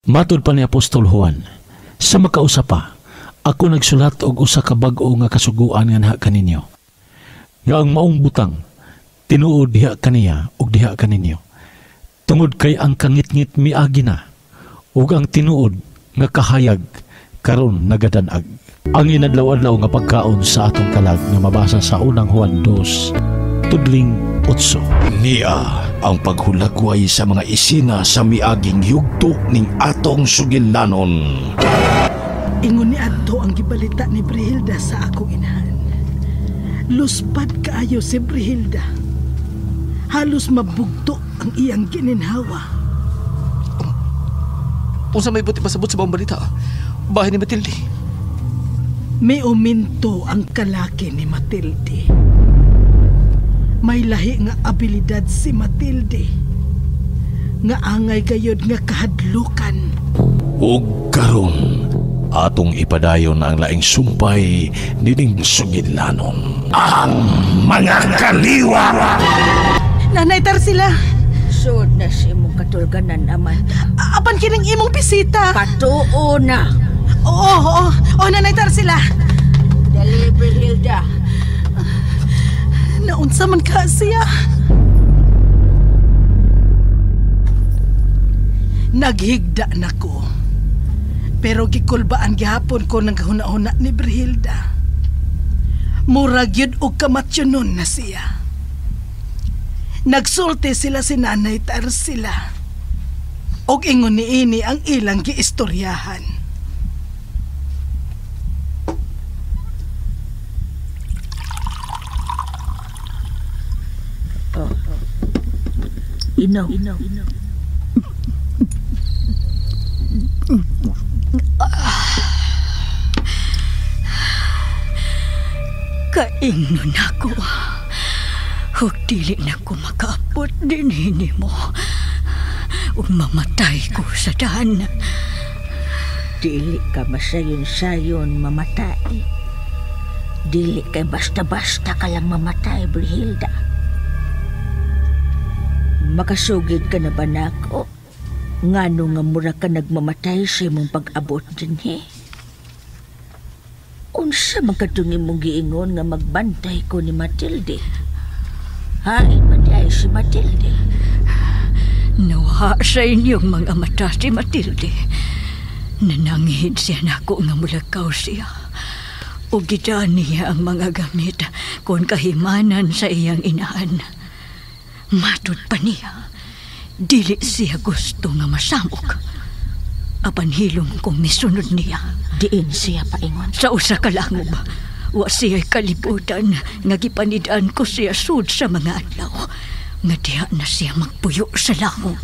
Matud pa ni Apostol Juan, sa makausa pa, ako nagsulat og usa ka bag-o nga kasuguan nga naha kaninyo. Nga ang maong butang, tinuod diha kaniya ug diha kaninyo. Tungod kay ang kangitngit miagi na, ug ang tinuod nga kahayag karon nagadanag. Ang inadlaw-adlaw nga pagkaon sa atong kalag nga mabasa sa unang Juan 2, tudling 8. Niya ang paghulagway sa mga isina sa miaging yugto ning atong sugilanon. Ingon ni adto ang gibalita ni Brihilda sa akong inahan. Luspad kaayo si Brihilda. Halos mabugto ang iyang gininhawa. Unsa may buti pasabot sa buong balita? Bahay ni Matilde. May uminto ang kalaki ni Matilde. May lahi nga abilidad si Matilde. Nga angay gayod nga kahadlukan. Ug karon, atong ipadayon ang laing sumpay nining sugilanon. Ang mga kaliwa! Nanay Tarsila! Sud na si imong katulganan, Amanda. Apan kining imong bisita. Patuo na. Oo, oo. Oo, Nanay Tarsila. Dali, Brihilda. Naunsa man ka siya. Naghigda na ko. Pero gikulbaan gihapon ko ng kahuna-huna ni Brihilda. Murag yun og kamatyonon na siya. Nagsulti sila si Nanay Tarsila. Og ingon niini ang ilang giistoryahan. Oh. Inaw. Kaingnon ako. Ug dili na ko makaabot din nimo. Ug mamatay ko sa daan. Dili ka masayon-sayon mamatay. Dili kay basta-basta ka lang mamatay, Brihilda. Makasugid ka na ba nako? Ngano nga mura ka nagmamatay sa imong pag-abot dinhi? Unsa man kadtong imong giingon nga magbantay ko ni Matilde? Hain man diay si Matilde. Nawha sa inyong mga mata si Matilde. Nanangihid siya nako nga mulakaw siya. Ug gidaan niya ang mga gamit kon kahimanan sa iyang inahan. Matud pa niya, dili siya gusto nga masamok. Apan hilom kong misunod niya. Diin siya paingon? Sa usa ka langob, wa siya kalibutan nga gipanidaan ko siya sud sa mga adlaw. Nga diha na siya magpuyo sa langob.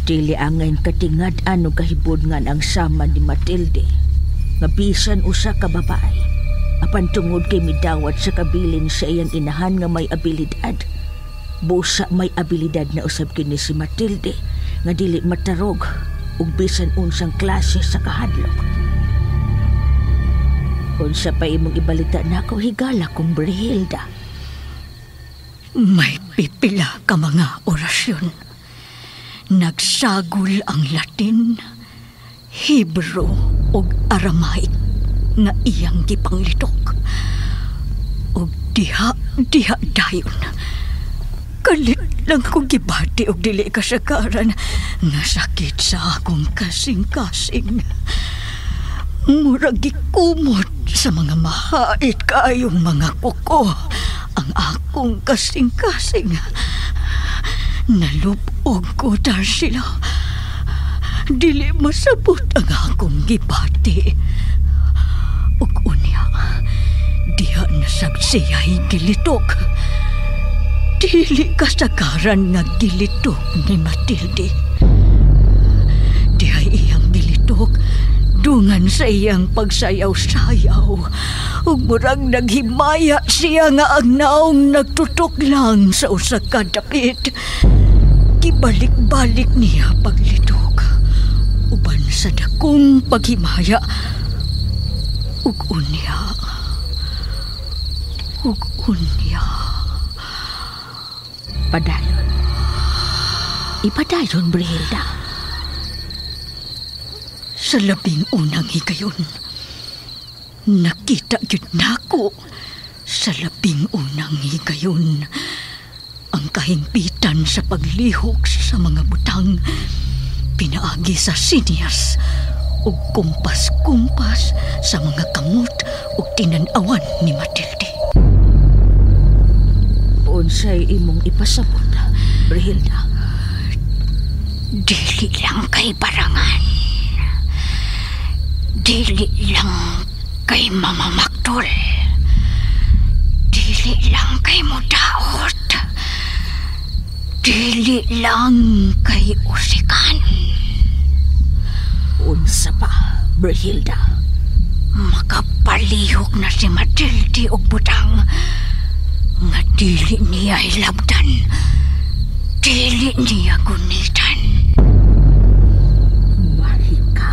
Dili angayn katingad ano kahibod nga ang sama ni Matilde. Nga bisan usa ka babae. Apan tungod kay midawat sa kabilin sa iyang inahan nga may abilidad. Busa may abilidad na usab kini si Matilde nga dili matarog ug bisan unsang klase sa kahadlok. Unsa pa imong ibalita nako higala kong Brihilda? May pipila ka mga orasyon. Nagsagol ang Latin, Hebrew ug Aramaic nga iyang gipanglitok. Ug diha dayon. Kalit lang kong gibati og dili kasagaran nga sakit sa akong kasing-kasing. Murag gikumot sa mga mahait kaayong mga kuko ang akong kasing-kasing. Nalupog ko sila. Dili masabot ang akong gibati. Ug unya, diha nasab siya gilitok. Dili kasagaran nga gilitok ni Matilde. Diha iyang gilitok, dungan sa iyang pagsayaw-sayaw. Ug murag naghimaya siya nga ang naong nagtutok lang sa usa ka dapit. Gibalik-balik niya paglitok. Uban sa dakong paghimaya. Ug unya. Ug unya. Padayon. Ipadayon, Brihilda. Sa labing unang higayon, nakita gyud nako sa labing unang higayon ang kahimpitan sa paglihok sa mga butang pinaagi sa sinyas ug kumpas-kumpas sa mga kamot ug tinan-awan ni Matilde. Unsay imong ipasabot, Brihilda? Dili lang kay barangan. Dili lang kay mamamaktol. Dili lang kay mudaot. Dili lang kay usikan. Unsa pa, Brihilda? Makapalihok na si Matilde og butang nga dili niya hilabdan. Dili niya gunitan. Mahika.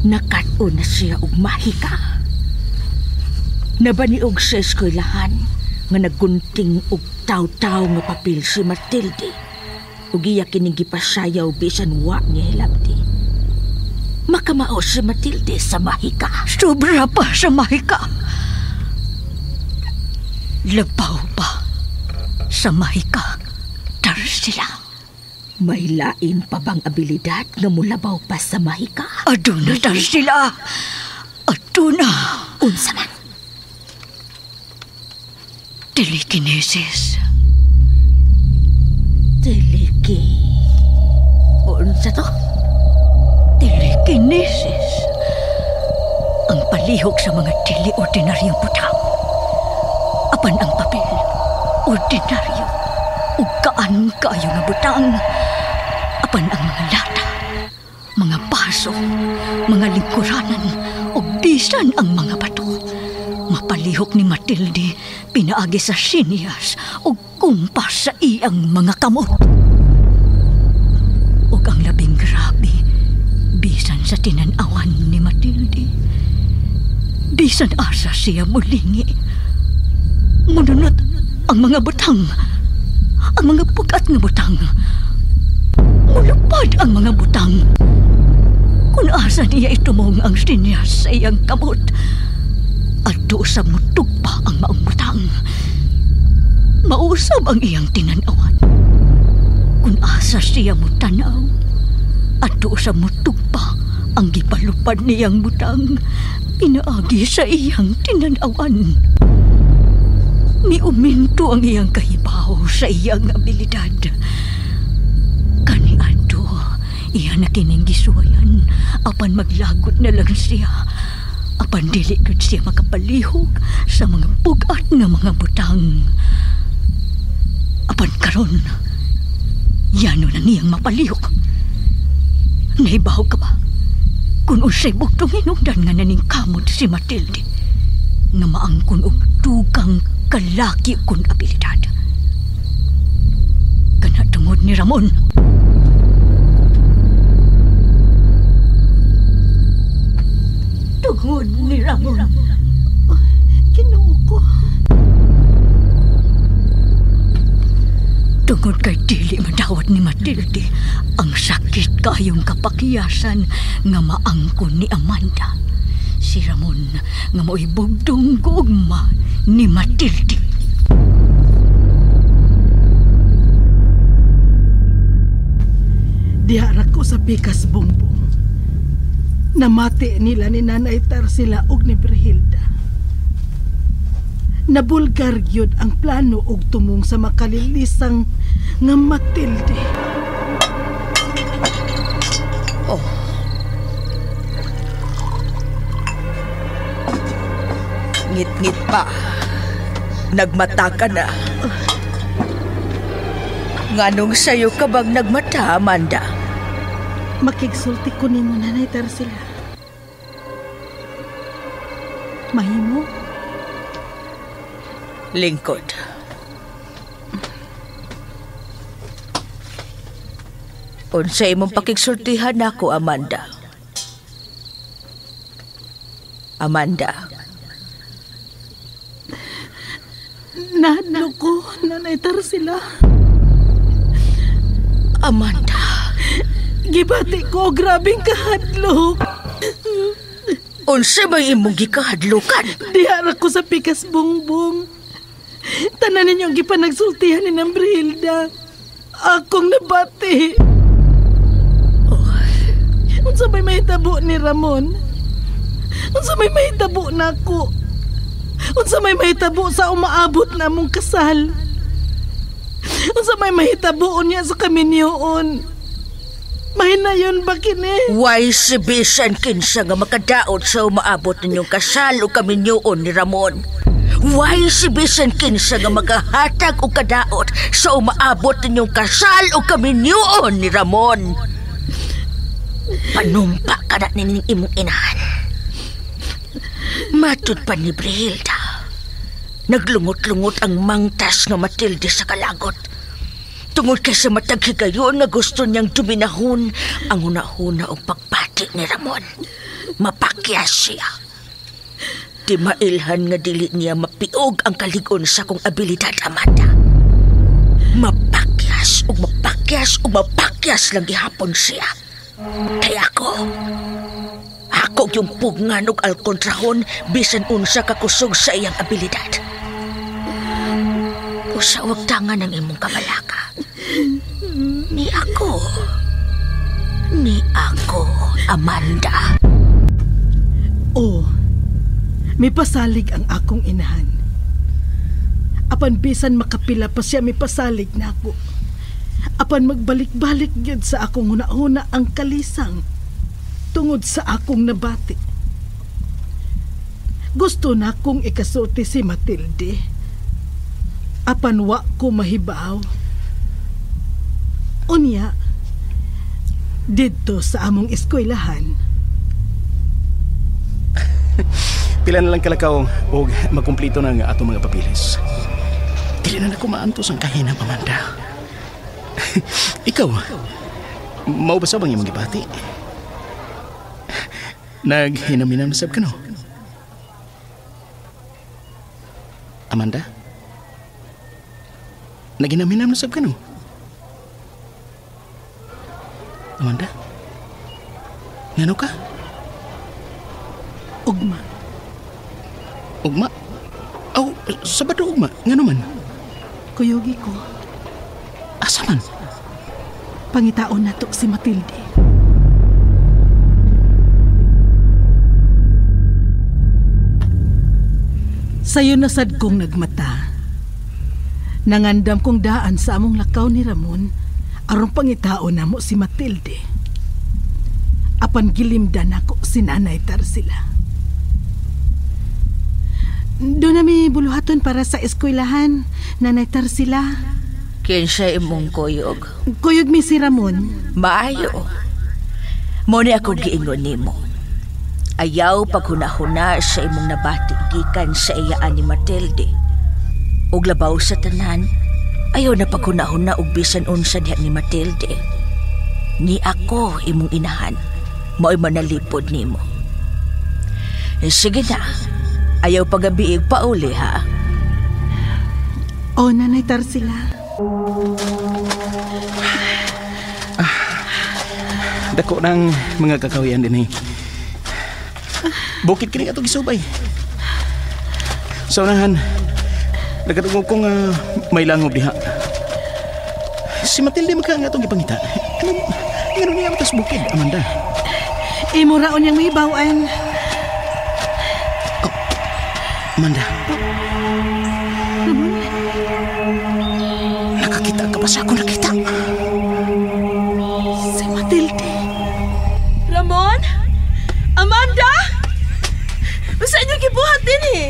Nakat-on na siya og mahika. Nabaniog sa eskwelahan nga naggunting og taw-taw nga papel si Matilde. Ug iya kining gipasayaw bisan wa niya hilabdi. Makamao si Matilde sa mahika. Sobra pa sa mahika. Labaw pa sa mahika. Tarsila. May lain pa bang abilidad nga mulabaw pa sa mahika? Aduna, Tarsila. Aduna. Unsa man? Telekinesis. Teleki... Unsa to? Telekinesis. Ang palihok sa mga tili-ordinaryong butang. Apan ang papel, ordinaryo. Ug kaan kaayo nga butang. Apan ang mga lata, mga baso, mga lingkuranan, ug bisan ang mga bato. Mapalihok ni Matilde, pinaagi sa sinyas ug kumpas sa iyang mga kamot. Ug ang labing grabe, bisan sa tinan-awan ni Matilde, bisan asa siya mulingi. Mununot ang mga butang, ang mga bugat nga butang. Mulupad ang mga butang. Kung asa niya itumong ang sinyas sa iyang kamot, adto sa mutugpa ang maong butang. Mausab ang iyang tinan-awan. Kung asa siya mutanaw, adto sa mutugpa ang gipalupad niyang butang, pinaagi sa iyang tinan-awan. Miuminto ang iyang kahibaw sa iyang abilidad. Kani adto, iya na kining gisuwayan, apan maglagot na lang siya. Apan dili gud siya makapalihok sa mga bug-at nga mga butang. Apan karon, yano na niyang mapalihok. Nahibaw ka ba? Kung unsay bugtong hinungdan nga naningkamot si Matilde, nga maangkon og dugang kalaki kun abilidad. Kana tungod ni Ramon. Tungod ni Ramon. Oh, Ginoo ko. Tungod kay dili madawat ni Matilde ang sakit kayong kapakiyasan nga maangkon ni Amanda. Si Ramon nga mao'y bugdong gugma ni Matilde. Diha ra ko sa pikas bumbong. Namati nila ni Nanay Tarsila og ni Brihilda. Nabulgar gyud ang plano og tumong sa makalilisang nga Matilde. Oh. Ngit-ngit pa. Nagmata ka na. Nganong sayo ka bang nagmata, Amanda? Makigsulti ko nimo, Nanay Tarsila. Mahimo? Lingkod. Unsa imong pakigsultihan nako, Amanda? Amanda. Nahadlok ko, Nanay Tarsila. Amanda. Gibati ko, grabing kahadlok. Unsa may imong gikahadlokan? Diha ra ko sa pikas bongbong. Tanan ninyo ang gipanagsultihan ni Nang Brihilda. Akong nabati. Oh. Unsa may mahitabo ni Ramon? Unsa may mahitabo nako? Unsa may mahitabo sa umaabot na among kasal? Unsa may mahitabo niya sa kaminyoon? Mahinayon ba kini? Why si bisan kinsa nga makadaot sa umaabot ninyong kasal o kaminyoon ni Ramon? Why si bisan kinsa nga makahatag o kadaot sa umaabot ninyong kasal o kaminyoon ni Ramon? Panumpa ka na nining imong inahan. Matud pa ni Brihilda, naglungot-lungot ang mangtas nga Matilde sa kalagot. Tungod kay sa matag higayon nga gusto niyang duminahon ang hunahuna og pagbati ni Ramon. Mapakyas siya. Di mailhan nga dili niya mapiog ang kaligon sa kong abilidad, Amanda. Mapakyas og mapakyas og mapakyas lang gihapon siya. Kaya ako yung pugngan og alkontrahon bisan unsa kakusog sa iyang abilidad. Usa wag tangan ang imong kabalaka. Ni ako, Amanda. Oh, may pasalig ang akong inahan. Apan bisan makapila pa siya, may pasalig na ako. Apan magbalik-balik gyud sa akong huna-huna ang kalisang tungod sa akong nabati. Gusto na akong ikasulti si Matilde. Apan wa ko mahibaw. Unya, didto sa among eskwelahan. Pila na lang kalakaw og makumplito na nga atong mga papilis. Dili na nako maantos ang kahinam, Amanda. Ikaw, mao ba sa bang imong gibati? Naghinam-hinam na sab ka, no? Amanda? Naghinam-hinam na sab ka, no? Amanda? Ngano ka? Ugma. Ugma? Aw, Sabado ugma. Ngano man? Kuyugi ko. Asa man? Pangitaon nato si Matilde. Sayo na sad kong nagmata. Nangandam kong daan sa among lakaw ni Ramon aron pangitaon namo si Matilde. Apan gilimdan ako si Nanay Tarsila. Doon nami buluhaton para sa eskwelahan, Nanay Tarsila. Kinsa imong kuyog? Kuyog mi si Ramon. Maayo. Mo ni ako giingon nimo. Ayaw paghunahuna sa imong nabati gikan sa iyaan ni Matilde. Ug labaw sa tanan, ayaw na paghunahuna og bisan unsa diha ni Matilde. Ni ako imong inahan, mao'y manalipod nimo. Sige na, ayaw pagabiig pauli ha. O, Nanay Tarsila. Dako ng mga kakawian din eh. Bukid kini atong gisubay. Sa unahan, nagkatungog kong may langob diha. Si Matilde magka nga atong gipangita. Ano niya matas bukid, Amanda? Imo raon niyang mahibawan. Oh, Amanda. Ramon? Nakakita ka ba sa ako nakita? Si Matilde. Ramon? Amanda? Basta inyong gibuhat din eh.